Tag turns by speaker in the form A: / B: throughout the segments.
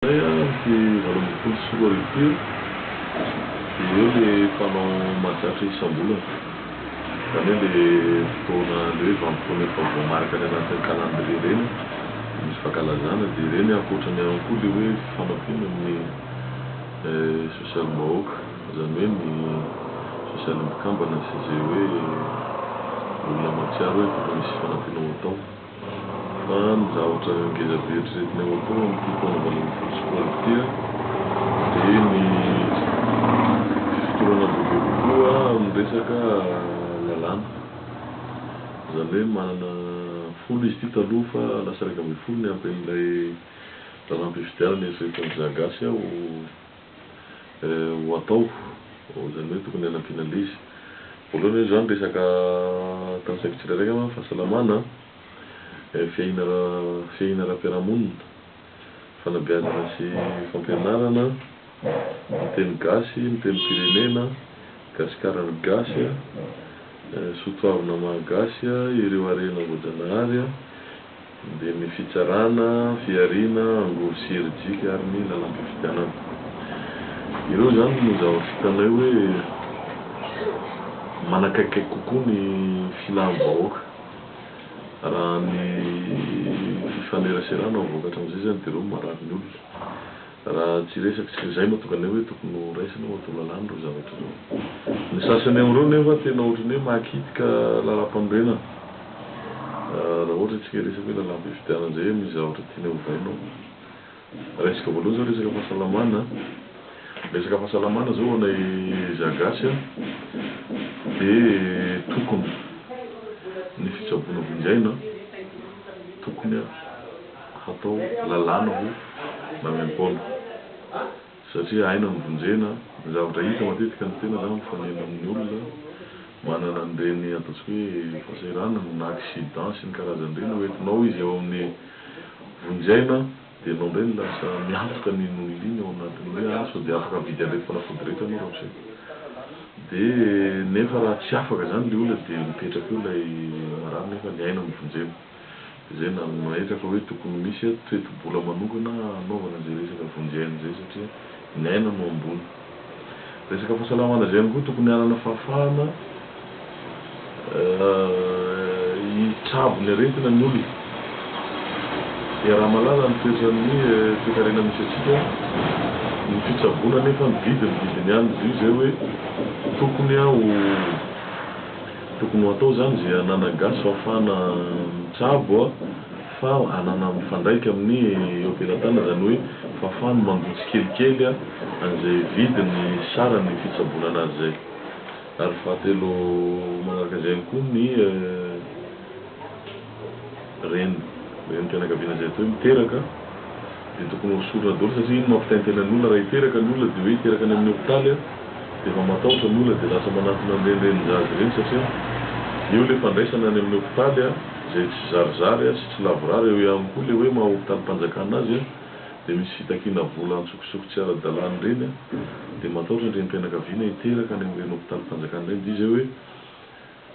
A: Zay amin'ity 2018 ity dia eo le fanao mahazatra isam-bolana, izany hoe le fotoana le hoe vanim-potoana efa voamarika any anatin'ny calendrier ireny dia misy fankalazana dia ireny ankoatran'ny ihany koa le hoe fifanampiana amin'ny sosialim-bahoaka, izany hoe ny sosialin'ny mpikambana sy izay hoe olona mahatsiaro hoe tokony hisy fanampiana ho atao. Fa ny zavatra ngeza be eritreretinay ho atao amin'ity taona 2018 ity dia ny fifotorana bebe kokoa amin'ny resaka lalàna. Izany hoe manana folo izy ity taloha fa lasa 11 niampy an'ilay lalàm-pifidianana eritreretin'ny Zagasy aho ho atao, izany hoe tokony hanampiana an'ilay izy. Voalohany aloha izany resaka tanisaiko tsirairay angamba, fahasalamana, fiahiana fiahiana ara-piarahamonina, fanabeazana sy fampianarana, ny teny gasy, ny tenim-pirenena, Gasikara ny gasy, soatoavina maha gasy, ireo harena voajanahary, Dia ny fitsarana, fihariana, angovo sy herijika ary ny lalam-pifidianana. Ireo izany no zavatra hitanay hoe manakaikikaiky kokoa ny filam-bahoaka. Raha ny fifaneraserana mivoaka hatramin'izay izany dia ireo no marary ny olona. Raha tsy hiresaka isika, izay no mahatonga anay hoe tokony ho raisina ho atao lalàna ireo zavatra ireo. Ny sasany amin'ireo nefa tena ohatran'ny hoe mahakitika lalam-panorenana. Raha ohatra isika hiresaka hoe lalam-pifidianana izay misy zavatra tiana hovaina ao. Raisika voalohany izao resaka fahasalamana. Resaka fahasalamana izao ho anay Zagasy dia tokony ny fitsaboana vonjy aina tokony hatao lalàna ho maimaimpoana satria aina no vonjena, ny zavatra hita matetika ny tena zany mifanena amin'ny olona manana an'ireny ataontsika hoe fahasahiranana na accident sy ny karazany ireny ho entinao izy eo amin'ny vonjy aina dia ianao indray no lasa miantoka an'iny olona iny ao anatin'ny hoe ah sao dia afaka mividy an'ireto fanafody ireto ianao ramose dia nefa raha tsy afaka izany ilay olona dia mipetraka eo ilay marary nefa ny aina no vonjena. Izay nametraka hoe tokony misy tetibola manokana hanaovana izay resaka vonjy aina izay satria ny aina no ambony. Resaka fahasalamana izay ihany koa tokony hanana fahafahana hitsabo ny aretina ny olona. Iaraha-mahalala ny toetran'ny toekarena misy antsika, ny fitsaboana anefa ny vidiny vidiny ihany izy io izay hoe tokony ho Tokony ho atao zany ze anana gasy fahafahana mitsabo a, fa anana mifandraika amin'ny eo am-pelatanana zany hoe fahafahany mandoa tsikelikely a an'izay vidiny sarany fitsaboana anazy zay. Ary fahatelo manaraka izay ihany koa ny reny, renim-pianakaviana izay atao hoe miteraka dia tokony hosorona daholo satria iny mampitaintaina ny olona, raha hiteraka ny olona dia hoe hiteraka any amin'ny hopitaly a dia efa matahotra ny olona dia lasa manantona an'ireny renin-jaza ireny satria eo ilay fandraisana any amin'ny hopitaly a izay tsy zarizary sy tsy lavorary, eo ihany koa ilay hoe maha hopitalim-panjakana azy a dia misy fitakiana vola antsokosoko tsy ara-dalàna ireny a dia matahotra ny renim-pianakaviana hiteraka any amin'ireny hopitalim-panjakana ireny dia izay hoe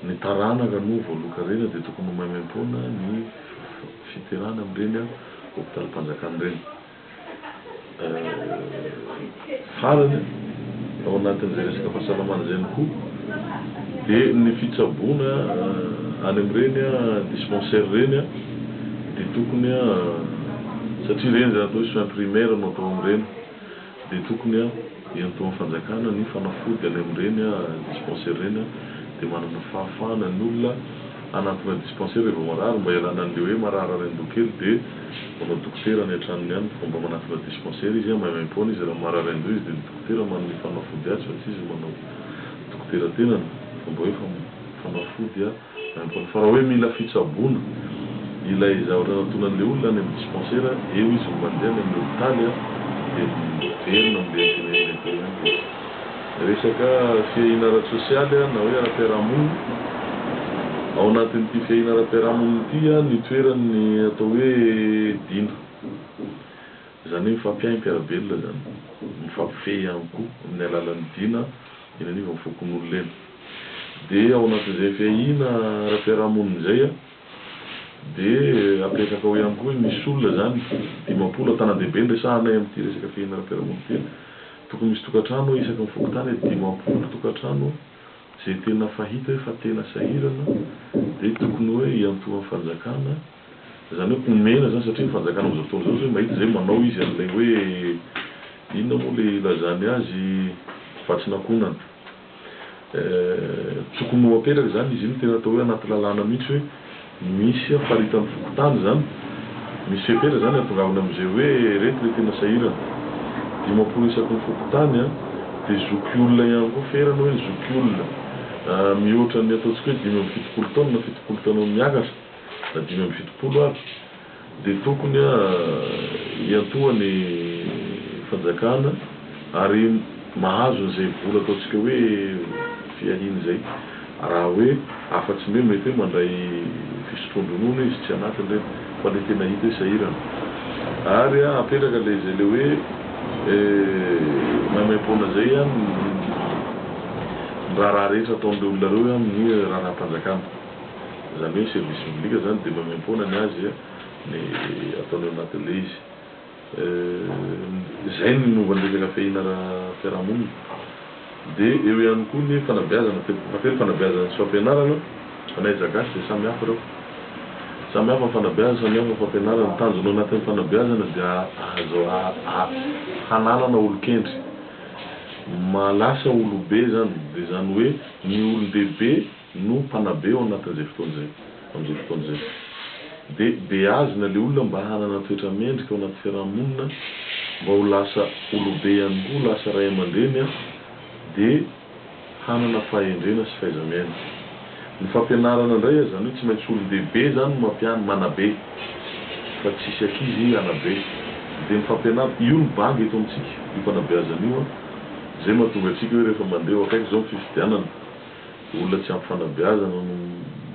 A: Ny taranaka no voaloan-karena dia tokony ho maimaimpoana ny fiterahana amin'ireny hopitalim-panjakana ireny. Farany, ao anatin'izay resaka fahasalamana izay ihany koa dia ny fitsaboana any amin'ireny dispensaires ireny dia tokony, satria ireny izany atao hoe soins primaires no atao amin'ireny. dia tokony hiantohan'ny fanjakana ny fanafody any amin'ireny dispensaire ireny dia manana fahafahana ny olona hanantona dispensaire rehefa marary mba hialana an'ilay hoe marary any an-doha kely dia manao dokotera any an-tranony any fa mba manantona dispensaire izy maimaimpoana izy raha marary an-doha izy dia ny dokotera manome fanafody azy fa tsy izy manao dokotera tenany fa mba hoe fanafody Fa raha hoe mila fitsaboana ilay zavatra natonan'ilay olona any amin'ny dispensaire, eo izy no mandeha any amin'ny hopitaly dia miverina amin'ilay tenenina teo ihany ilay izy. Resaka fiahiana ara-tsosialy na hoe ara-piarahamonina, ao anatin'ity fiahiana ara-piarahamonina ity ny toeran'ny atao hoe dina. Izany hoe mifampiahy mpiara-belona izany, mifampifehy ihany koa amin'ny alalan'ny dina eny anivon'ny fokonolona eny. Dia ao anatin'izay fiahiana ara-piarahamonina izay Dia apetraka ao ihany koa hoe misy olona izany 50, an-tanàn-dehibe no resahanay amin'ity resaka fiainana ara-piarahamonina ity, tokony misy tokantrano isaky ny fokontany hoe 50 tokantrano izay tena fahita hoe fa tena sahirana dia tokony hoe hiantohan'ny fanjakana, izany hoe omena izany satria ny fanjakana amin'izao fotoana izao izao mahita izay manao izy an'ilay hoe inona moa ilay ilazany azy vatsin'ankohonana. Tokony ho apetraka izany izy io no tena atao hoe anaty lalàna mihitsy hoe misy faritan'ny fokontany izany, misy fepetra izany ahatongavana amin'izay hoe ireto ilay tena sahirana. 50 isaky ny fokontany dia zokiolona ihany koa ferana hoe ny zokiolona mihoatra ny ataontsika hoe 75 taona na 70 taona miakatra na 75 ary dia tokony hiantoha ny fanjakana ary mahazo an'izay vola ataontsika hoe fiahiana izay raha hoe afa-tsy ny hoe mety hoe mandray fisotroan-dronono izy tsy anatiny ireny fa ilay tena hita hoe sahirana ary apetraka ilay izay ilay hoe maimaimpoana izay ny raharaha rehetra ataon'ireo olona ireo amin'ny raharaham-panjakana. Izany hoe service public izany dia maimaimpoana ny azy ny ataony ao anatin'ilay izy. Izay ny momba ny resaka fiahiana ara-piarahamonina. Dia eo ihany koa ny fanabeazana, fahatelo fanabeazana sy fampianarana, anay Zagasy dia samy hafa ireo. Samy hafa ny fanabeazana, samy hafa ny fampianarana. Ny tanjona ao anatin'ny fanabeazana dia ahazo hananana olon-kendry. Mahalasa olobe izany, dia izany hoe ny olon-dehibe no mpanabe ao anatin'izay fotoana izay, amin'izay fotoana izay. Dia beazina ilay olona mba hanana toetra mendrika ao anaty fiaraha-monina, mba ho lasa olobe ihany koa, lasa ray aman-dreny an, dia hanana fahendrena sy fahaiza-miaina. Ny fampianarana indray an, izany hoe tsy maintsy olon-dehibe izany no mampian, manabe, fa tsisy ankizy hanabe. Dia ny fampianarana, io no banga eto amintsika, io fanabeazana io an, izay mahatonga antsika hoe rehefa mandeha ho akaiky izao ny fifidianana, Olona tsy ampy fanabeazana no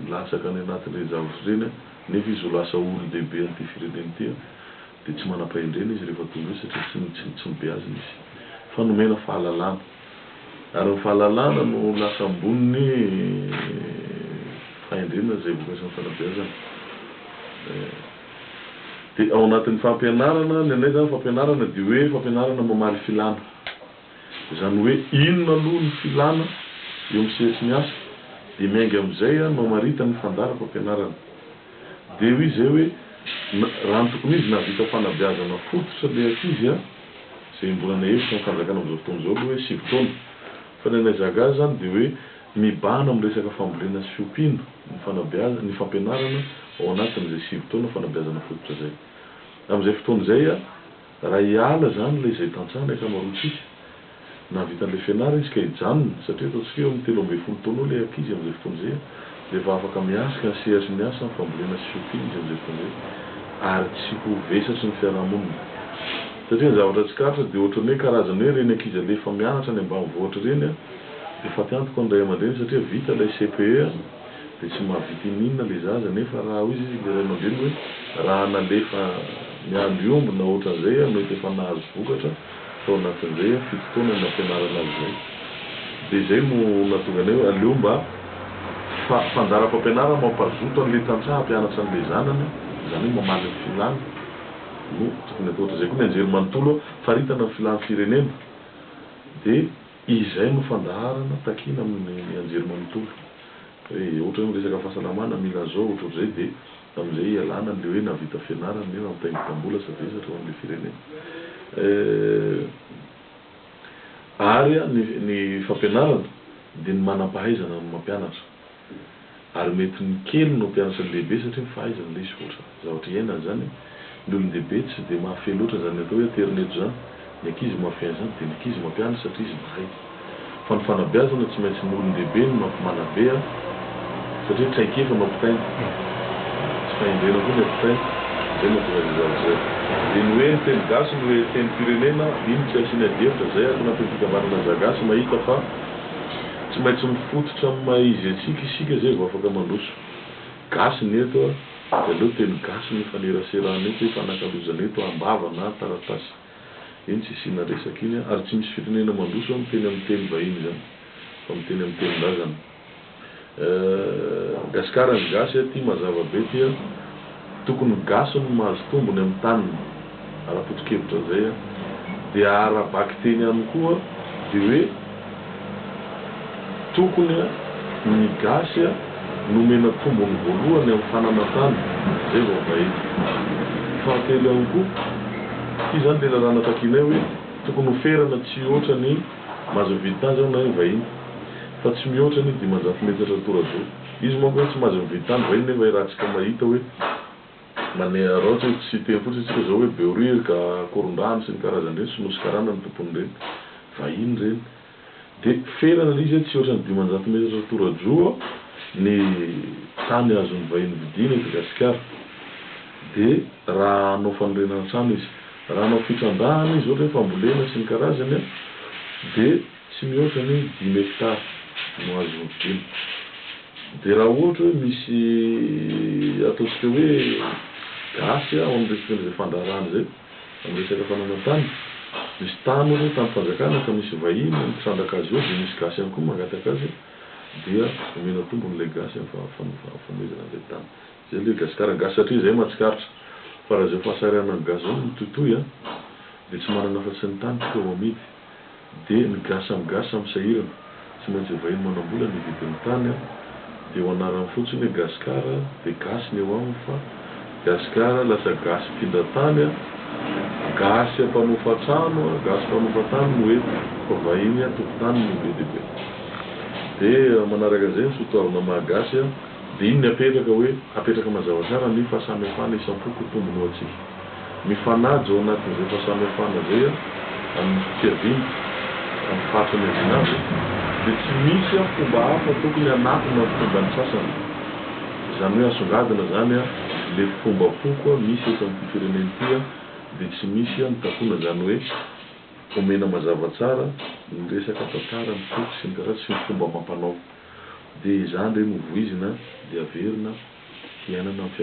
A: milatsaka any anatin'ireny zavatra ireny nefa izy ho lasa olon-dehibe an'ity firenena ity dia tsy manam-pahendrena izy rehefa tonga eo satria tsy tsy tsy nobeazina izy fa nomena fahalalana ary ny fahalalana no lasa ambonin'ny fahendrena izay vokatry ny fanabeazana. Dia ao anatin'ny fampianarana, ny anay izany fampianarana dia hoe fampianarana mamaly filàna. Izany hoe inona aloha ny filàna eo amin'ny sehatry ny asa dia miainga amin'izay no amaritany ny fandaharam-pampianarana. Dia hoy izay hoe raha ny tokony izy nahavita fanabeazana fototra ilay ankizy izay mbola nahevitra ny fanjakana amin'izao fotoana izao aloha hoe 9 taona. Fa ny anay Zagaha izany dia hoe mibahana amin'ny resaka fambolena sy fiompiana ny fanabeazana, ny fampianarana ao anatin'izay 9 taona fanabeazana fototra izay. Amin'izay fotoana izay Raha hiala izany ilay izay tantsaha ny ankamaroantsika, nahavita an'ilay fianarana izy ka hijanona, satria ataontsika eo amin'ny 13 taona eo ilay ankizy amin'izay fotoana izay dia efa afaka miatrika ny sehatry ny asa amin'ny fambolena sy fiompiana izy amin'izay fotoana izay ary tsy ho vesatry ny fiarahamonina. Satria ny zavatra tsikaritra dia ohatran'ny hoe karazan'ny hoe ireny ankizy alefa mianatra any ambanivohitra ireny dia faty antoka ny ray aman-dreny satria vita ilay CPE dia tsy mahavita ininona ilay zaza nefa raha hoy izy ilay ray aman-dreny hoe raha nalefa niandry omby na ohatran'izay aho mety efa nahazo vokatra tao anatin'izay aho 7 taona nampianarana azy izay dia izay no nahatonga anay hoe aleo mba fa fandaharam-pampianarana mampazoto an'ilay tantsaha hampianatra an'ilay zanany izany hoe mamaly ny filàna no tokony atao ohatran'izay koa ny anjerimanontolo faritana ny filàn'ny firenena dia Izay no fandaharana takiana amin'ny anjerimanontolo. Hoe ohatra hoe miresaka fahasalamana mila an'izao ohatrohatr'izay dia amin'izay ialana an'ilay hoe nahavita fianarana nefa mitaingitambola sy vesatra ho an'ilay firenena. Ary ny ny fampianarana dia ny manam-pahaizana no mampianatra. Ary mety ny kely no hampianatra ny lehibe satria ny fahaizana ilay izy ohatra zavatra iainana izany, ny olon-dehibe tsy dia mahafehy loatra izany atao hoe aterineto izany, ny ankizy mahafehy an'izany dia ny ankizy mampianatra satria izy mahay. Fa ny fanabeazana tsy maintsy ny olon-dehibe no mampimanabe a! satria traikefa no ampitaina, tsy fahendrena koa ny ampitaina, izay no mahatonga izay zavatra izay. Dia ny hoe ny teny gasy no hoe tenim-pirenena, iny tsy asiana adihevitra, izay ato anatin'ny fikambanana Zagasy mahita fa Tsy maintsy mifototra amin'ny maha izy antsika isika izay vao afaka mandroso. Gasy ny eto a, dia aleo teny gasy no ifaneraserana eto, ifanakalozana eto am-bava na an-taratasy. Iny tsy isiana resaka iny a, ary tsy misy firenena mandroso miteny amin'ny teny vahiny izany, fa miteny amin'ny tenin-drazana. Gasikara ny gasy a, ty mazava be ty a. tokony ny gasy no mahazo tombony amin'ny taniny, ara-poto-kevitra izay an. Dia ara-bakiteny ihany koa dia hoe tokony ny gasy no omena tombony voalohany amin'ny fananan-tany, izay vao vahiny. Fahatelo ihany koa, ity izany ilay lalàna takianay hoe tokony ho ferana tsy hihoatra ny mahazo mividy tany izao na ny vahiny fa tsy mihoatra ny 500 metatra tora-droa. Izy manko hoe tsy mahazo mividy tany vahiny nefa iarahantsika mahita hoe mane raha ohatra hoe tsy hiteny fotsiny isika izao hoe Behoririka, Ankorondrano sy ny karazany ireny, Sinoa sy Karana no tompon'ireny. Vahiny ireny. Dia ferana ilay izy hoe tsy hihoatra ny 500 metatra tora-droa ny tany azon'ny vahiny vidiana eto Gasikara. Dia raha hanao fanorenana trano izy. Raha hanao fitrandrahana izy ohatra hoe fambolena sy ny karazany dia tsy mihoatra ny dimy hectares no azony vidiana. Dia raha ohatra hoe misy ataontsika hoe gasy ao amin'ny resaka izay fandraharahana izay, amin'ny resaka fananan-tany, misy tany ohatra hoe tany fanjakana ka misy vahiny mitrandraka azy eo dia misy gasy ihany koa mangataka azy dia omena tombony ilay gasy amin'ny fanomezana an'ilay tany. Izay ilay Gasikara gasy satria izay mahatsikaritra fa raha izao fahasarihanan'ny gasy izao no mitohitohy an, dia tsy manana afa-tsy ny tany tsika ho amidy. Dia ny gasy samy gasy samy sahirana, tsy maintsy vahiny manam-bola ny hividy ny tany an, dia ho anarany fotsiny hoe Gasikara dia gasy ny eo aminy fa Gasikara lasa gasy mpindra tany an, gasy mpanofa trano an, gasy mpanofa tany no eto fa vahiny an tompon-tany no be dia be. Dia manaraka izay ny soatoavina maha gasy an. Dia iny ny apetraka hoe, apetraka mazava tsara ny fahasamihafana isam-poko tombony ho antsika. Mifanaja ao anatin'izay fahasamihafana izay amin'ny fiaviana, amin'ny faritra niaviana avy, dia tsy misy fomba hafa tokony hanatona ny fomban'ny sasany. Izany hoe asongadina izany ilay fombam-poko misy eto amin'ity firenena ity dia tsy misy mitakona izany hoe omena mazava tsara ny resaka tantara, ny foko sy ny karazany sy ny fomba amam-panao. Dia izany re no voizina dia averina hiainana amin'ny.